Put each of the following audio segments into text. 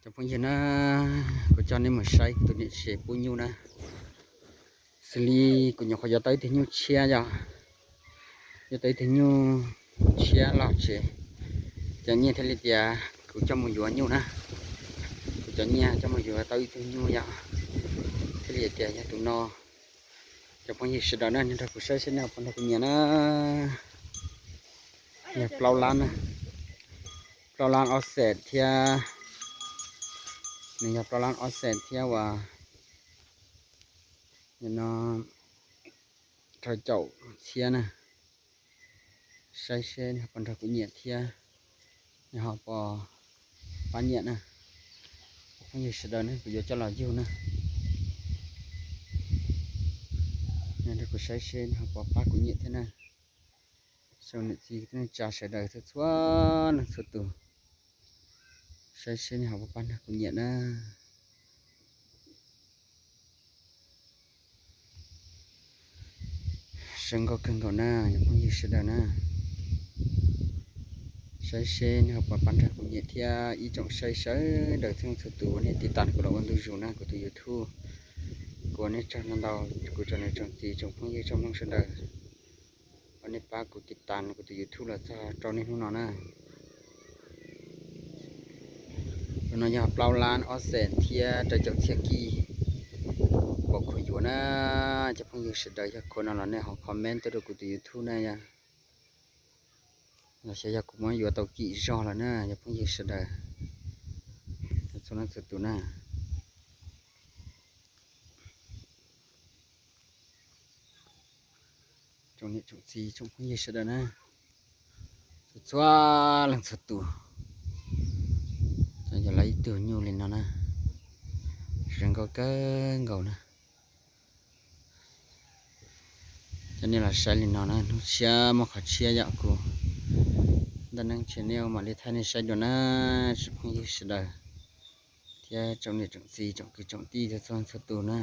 Cov phooj ywg na, kuv coj nej mus saib tus niam tsev pub nyuj na. Xws li kuv nyuam qhuav yuav tau ib tug nyuj tshiab yom, yuav tau ib tug nyuj tshiab los tsev, cov nyiaj thiaj li tias kuv coj mus yuav nyuj na. Kuv cov nyiaj coj mus yuav tau ib tug nyuj yom, thiaj li tias yog tus no. Cov phooj ywg sawv daws na, nej nrog kuv saib seb nej ho puas nrog kuv nyiam na. Yog plaub lab na, plaub lab ob xees thiab, nws yog plaub lab ob xees thiab uas no rau caum txhiab na. Saib seb nej ho puas nrog kuv nyiam thiab nej ho puas pab nyiam na. Cov phooj ywg sawv daws ne, kuv yuav coj los yug na. Nej nrog kuv saib seb nej ho puas pab kuv nyiam thiab na. Zoo niam txiv kwv tij neej tsa sawv daws txhua txhua leej txhua tus, saib seb nej ho puas pab nrog kuv nyiam na. Zoo nkauj kawg nkaus na cov phooj ywg sawv daws na. Saib seb nej ho puas pab nrog kuv nyiam thiab ib tsoom saib sawv daws txhua leej txhua tus uas nej tiv tas kuv los ua ntu zus na kuv tus YouTube. Kuv ua nej tsaug ntau ntau, kuv tsoom niam tsoom txiv tsoom phooj ywg tsoom mloog sawv daws uas nej pab kuv tiv tas kuv tus YouTube los txog rau niaj hnub no na. Tus no yog plaub lab ob xees thiab rau caum txhiab kib. Pom khuv yuav na, cov phooj ywg sawv daws yog khuv no los nej ho comment tuaj rau kuv tus YouTube na yom. Los xyov yog kuv muab yuav tau kim zog lawm na cov phooj ywg sawv daws txhua leej txhua tus na. Tsoom niam tsoom txiv tsoom phooj ywg sawv daws na, txhua txhua leej txhua tus, yog lawv ib tug nyuj li no na, zoo nkauj kawg nkaus na. Coj nej los saib li no na, hnub tshiab muaj qhov tshiab yom, kuv Ntaj Neeb channel mam li thaij nej saib dua na, tsoom phooj ywg sawv daws thiab tsoom niam tsoom txiv tsoom kwv tsoom tij txhua txhua tus na.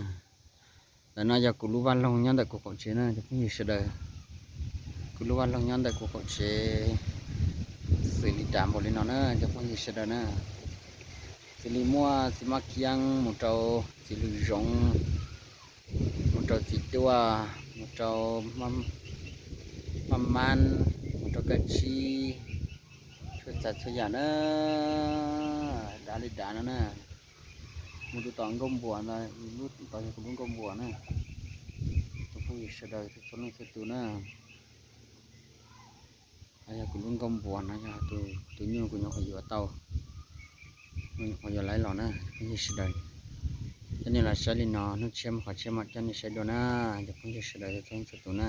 Ntawm no yog kuv lub vaj loog nyob ntawm kuv qaum tsev na cov phooj ywg sawv daws. Kuv lub vaj loog nyob ntawm kuv qaum tsev xws li dav npaum li no na cov phooj ywg sawv daws na. Xws li muaj txiv maj kiab mus rau txiv lws zoov, mus rau txiv duaj, mus rau maj mab, mus rau kab tsib, txhua tsav txhua yam na, dav li dav no na. Mus rau tom nkauj npuas ntawd, lub tod yog kuv lub nkauj npuas na. Cov phooj ywg sawv daws txhua leej txhua tus na, yog kuv lub nkauj npuas no yog tus nyuj kuv nyuam qhuav yuav tau, kuv nyuam qhuav yuav laiv los na cov phooj ywg sawv daws. Coj nej los saib li no, hnub tshiab muaj qhov tshiab mam coj nej saib dua na cov phooj ywg sawv daws txhua leej txhua tus na.